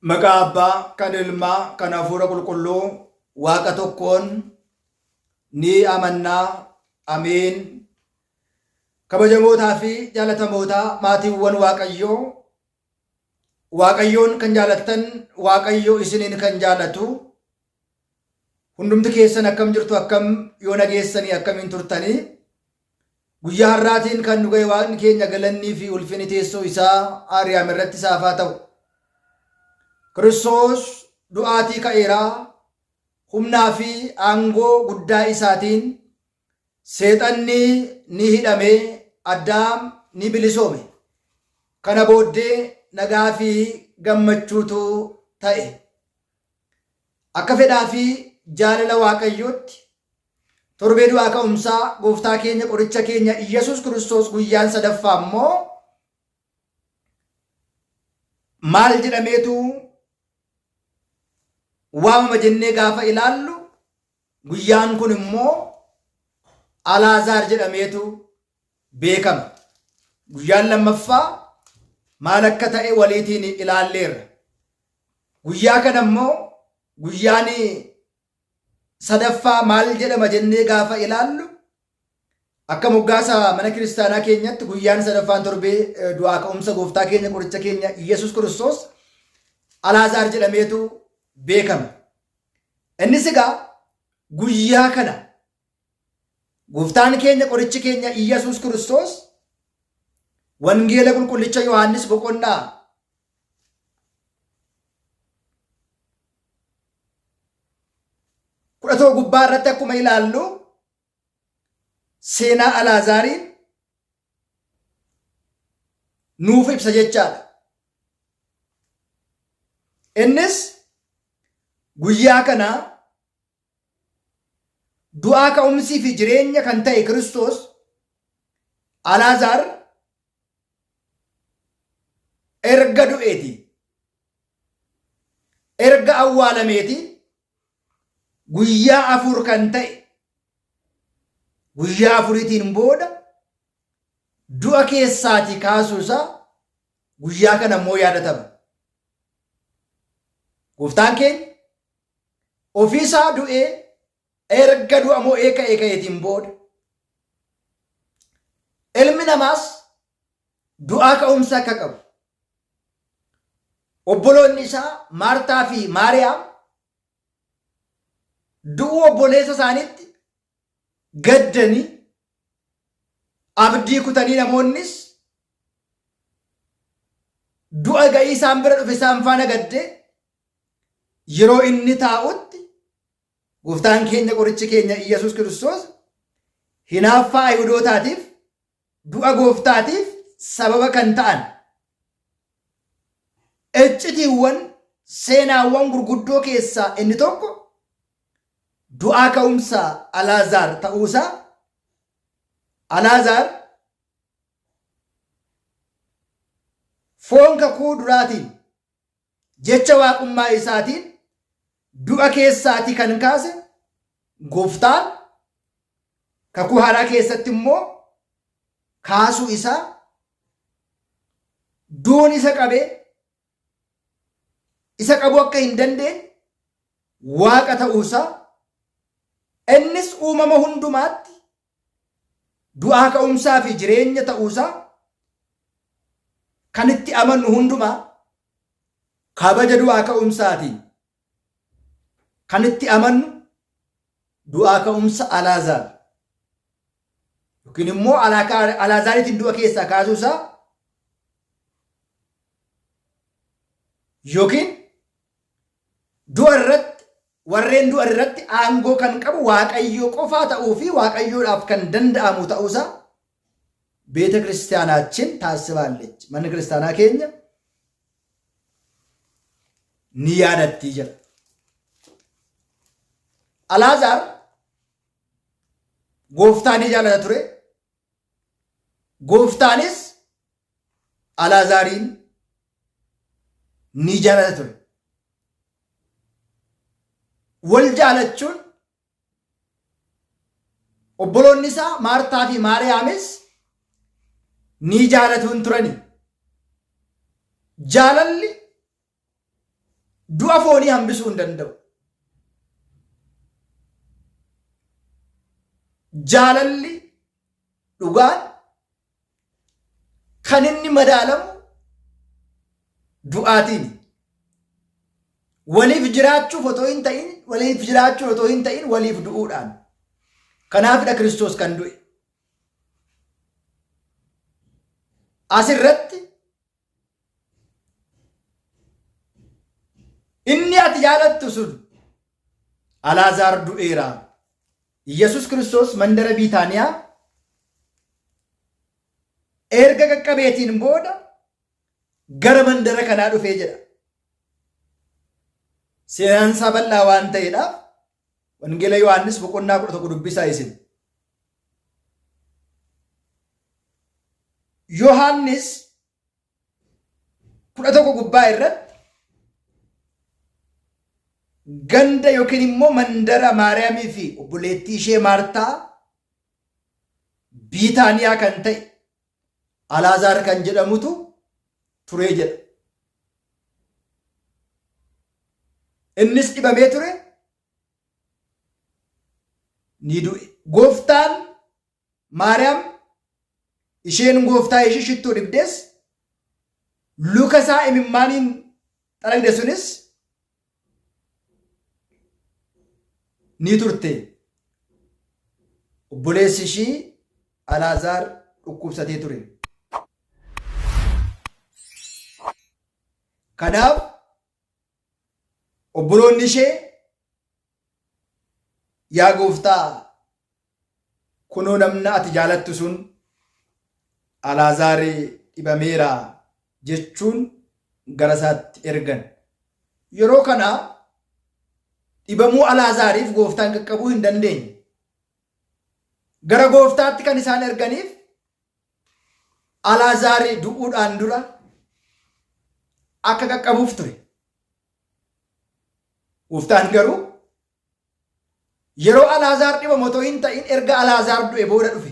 Maqaa Abbaa, kan Ilmaa, kan Hafuura Qulqulluu Waaqa tokkoon ni amannaa. Ameen. Kabajamootaa fi jaalatamootaa maatiiwwan Waaqayyoo, Waaqayyoon kan jaalattan, Waaqayyo isiniin kan jaalatu, hundumti keessan akkam jirtu, akkam yoo nageessanii, akkamiin turtanii? Guyyaa har'aatiin kan nu ga'e Waaqni keenya galannii fi ulfini teessoo isaa Aariyaam irratti isaaf haa ta'u. Kiristoos du'aatii ka'eera, humnaa fi aangoo guddaa isaatiin seexanni ni hidhame, Addaam ni bilisoome. Kana booddee nagaa fi gammachuutu ta'e. Akka fedhaa fi jaalala Waaqayyootti torbee du'aa ka'umsaa gooftaa keenya qoricha keenya Iyyasuus Kiristoos guyyaan sadaffaa immoo maal jedhameetu waamama jennee gaafa ilaallu, guyyaan kun immoo Alaazaar jedhameetu beekama. Guyyaan lammaffaa maal akka ta'e waliitiin ilaalleerra. Guyyaa kana immoo guyyaan sadaffaa maal jedhama jennee gaafa ilaallu, akka moggaasa mana kiristaanaa keenyatti guyyaan sadaffaan torbee du'aa ka'umsa gooftaa keenya qoricha keenya Iyyasuus Kiristoos Alaazaar jedhameetu beekama. Innis egaa guyyaa kana gooftaan keenya qorichi keenya Iyyasuus Kiristoos Wangeela qulqullicha Yohaannis boqonnaa 11 gubbaa irratti akkuma ilaallu, seenaa Alaazaariin nuuf ibsa jechaadha. Innis guyyaa kana du'aa ka'umsii fi jireenya kan ta'e Kiristoos Alaazaar erga du'eeti, erga awwaalameeti guyyaa 4 kan ta'e, guyyaa afuriitiin booda du'a keessaatii kaasuu isaa guyyaa kana immoo yaadatama. Gooftaan keenya ofiisaa du'ee erga du'a mo'ee ka'ee ka'eetiin booda ilmi namaas du'aa ka'umsa akka qabu obboloonni isaa Maartaa fi Maariyaam du'uu obboleessa isaaniitti gaddanii abdii kutanii, namoonnis du'a ga'ii isaan bira dhufe isaan faana gaddee yeroo inni taa'utti, gooftaan keenya qorichi keenya Iyyasuus Kiristoos hinaaffaa Ayihudootaatiif du'a gooftaatiif sababa kan ta'an iccitiiwwan seenaawwan gurguddoo keessaa inni tokko du'aa ka'umsa Alaazaar ta'uusaa, Alaazaar foon kakuu duraatiin jecha waaqummaa isaatiin du'a keessaatii kan kaase gooftaan kakuu haaraa keessatti immoo kaasuu isaa, duun isa qabee isa qabuu akka hin dandeenye, waaqa ta'uusaa, innis uumama hundumaatti du'aa ka'umsaa fi jireenya ta'uusaa kan itti amannu hundumaa kabaja du'aa ka'umsaatiin kan itti amannu du'aa ka'umsa Alaazaar yookiin immoo Alaazaariitiin du'a keessaa kaasuusaa yookiin du'a irratti warreen du'an irratti aangoo kan qabu Waaqayyoo qofaa ta'uu fi Waaqayyoodhaaf kan danda'amu ta'uusaa beeta kiristaanaachin taasibaallechi. Manni kiristaanaa keenya ni yaadatti jedha. Alaazaar gooftaa ni jaalata ture. Gooftaanis Alaazaariin ni jaalata ture. Wal jaalachuun obboloonni isaa Maartaa fi Maariyaamis ni jaalatuun turani. Jaalalli Du'a foonii hambisuu hin danda'u. Jaalalli dhugaan kan inni madaalamu du'aatiin. Waliif jiraachuuf otoo hin ta'in waliif jiraachuun otoo hin ta'in waliif du'uudhaan. Kanaafidha Kiristoos kan du'e. Asirratti inni ati jaalattu sun Alaazaar du'eera. Yesus Kiristoos mandara Biitaaniyaa erga qaqqabeetiin booda gara mandara kanaa dhufee jedha. Seenaan isaa bal'aa waan ta'eedhaaf Wangeela Yohaannis boqonnaa 11 dubbisaa isin. Yohaannis 11 gubbaa irratti ganda yookiin immoo mandara Maariyaamii fi obboleettii ishee Maartaa Biitaaniyaa kan ta'e Alaazaar kan jedhamutu turee jedha. Innis dhibamee ture ni du'e. Gooftaan Maariyaam isheen gooftaa ishee shittoo dibdees luka isaa imimmaaniin xaragde sunis ni turte. Obboleessi ishii Alaazaar dhukkubsatee ture. Kanaaf obboloonni ishee yaa gooftaa kunoo namna ati jaalattu sun Alaazaar dhibameera jechuun gara isaatti ergan. Yeroo kana dhibamuu Alaazaariif gooftaan qaqqabuu hin dandeenye. Gara gooftaatti kan isaan erganiif Alaazaar du'uudhaan dura akka qaqqabuuf ture. Gooftaan garuu yeroo Alaazaar dhibamu otoo hin ta'in erga Alaazaar du'e booda dhufe.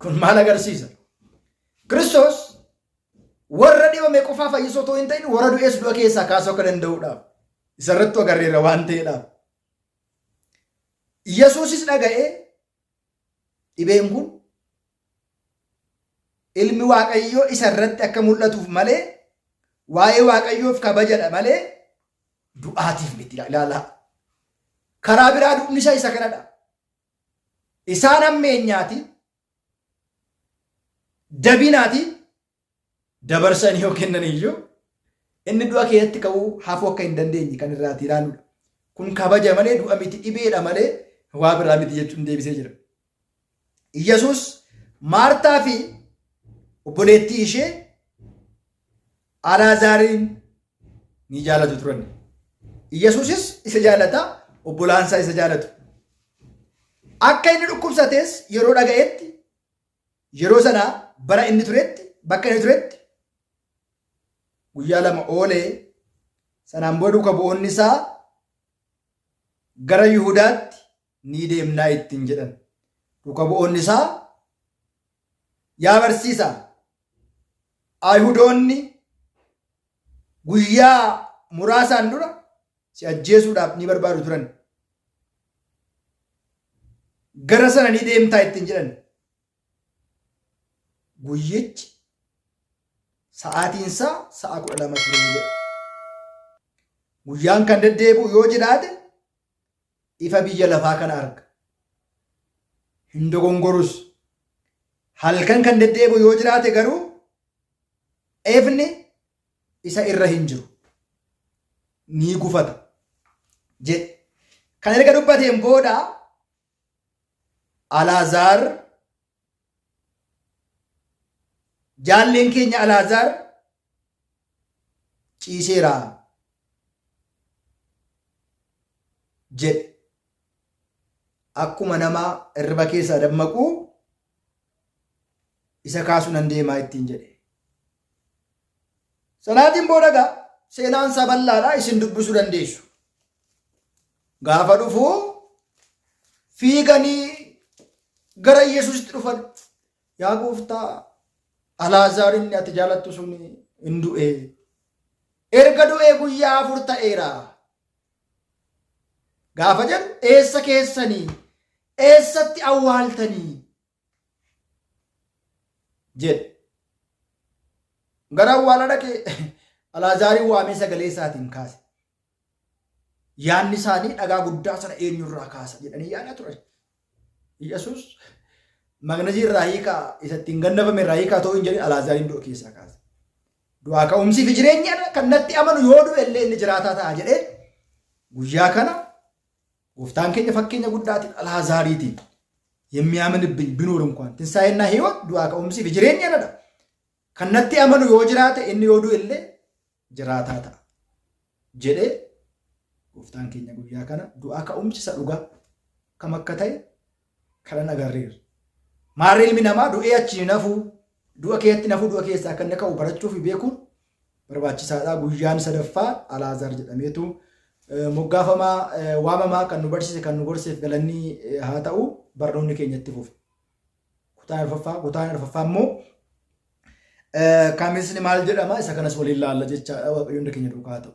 Kun maal agarsiisa? Kiristoos warra dhibame qofaa fayyisuu otoo hin ta'in warra du'es du'a keessaa kaasuu akka danda'uudhaaf. Isarrattu agarreerra waan ta'eedhaaf. Yesuusis dhaga'ee dhibeen kun ilmi Waaqayyoo isa irratti akka mul'atuuf malee waa'ee Waaqayyoof kabajadha malee du'aatiif miti ilaalaa. Karaa biraa du'ni isaa isa kanadha. Isaan hammeenyaati, dabinaati, dabarsanii yoo kennan iyyuu inni du'a keessatti ka'uu hafuu akka hin dandeenye kan irraati ilaaludha. Kun kabaja malee du'a miti dhibeedha malee waa biraa miti jechuun deebisee jira. Iyyasuus Maartaa fi obboleettii ishee Alaazaariin ni jaalatu turan. Iyyasuusis isa jaalata, obbolaansaa isa jaalatu. Akka inni dhukkubsates yeroo dhaga'etti Yeroo sana bara inni turetti bakka inni turetti guyyaa 2 oolee sanaan booda duuka bu'oonni isaa gara Yihudaatti ni deemnaa ittiin jedhan. Duuka bu'oonni isaa yaa barsiisaa Ayihudoonni guyyaa muraasaan dura si ajjeesuudhaaf ni barbaadu turan. Gara sana ni deemtaa ittiin jedhan. Guyyichi sa'aatiin isaa sa'a 12 ture jedha. Guyyaan kan deddeebi'u yoo jiraate ifa biyya lafaa kana arga. Hin dogongorus. Halkan kan deddeebi'u yoo jiraate garuu ifni isa irra hin jiru. Ni gufata. Jedhe. Kan erga dubbateen booda Alaazaar jaalleen keenya Alaazaar ciiseera jedhe. Akkuma nama hirriba keessaa dammaquu isa kaasuu nan deemaa ittiin jedhe. Sanaatiin booda egaa seenaan isaa bal'aadha isin dubbisuu dandeessu. Gaafa dhufu fiiganii gara Yesuusitti dhufan. Yaa gooftaa Alaazaar inni ati jaalattu sun hin du'e. Erga du'ee guyyaa 4 ta'eera. Gaafa jedhu eessa keessanii? Eessatti awwaaltanii? Jedhe. Gara awwaala dhaqee Alaazaariin waamee sagalee isaatiin kaase. Yaadni isaanii dhagaa guddaa sana eenyurraa kaasa jedhanii yaadaa turan. Yesuus magnazii irraa hiikaa isa ittiin gannafame irraa hiikaa ta'uu hin jedhin Alaazaariin du'a keessaa kaase. Du'aa ka'umsii fi jireenyi ana kan natti amanu yoo du'e illee inni jiraataa ta'a jedhee guyyaa kana gooftaan keenya fakkeenya guddaatiin Alaazaariitiin የሚያምንብኝ ቢኖር እንኳን ትንሣኤና ሕይወት du'aa ka'umsii fi jireenyi anadha. Kan natti amanu yoo jiraate inni yoo du'e illee jiraataa ta'a jedhee gooftaan keenya guyyaa kana du'aa ka'umsi isa dhugaa kam akka ta'e kanan agarreerra. Maarri ilmi namaa du'ee achi hin hafuu, du'a keessatti nafuu du'a keessaa akka inni ka'u barachuu fi beekuun barbaachisaadha. Guyyaan sadaffaa Alaazaar jedhameetu moggaafamaa waamamaa kan nu barsiise kan nu gorseef galanni haa ta'u barnoonni keenya itti fufa. Kutaan arfaffaa kutaan arfaffaa immoo kamisni maal jedhama isa kanas waliin laalla jechaadha. Waaqayyo hunda keenya duukaa haa ta'u.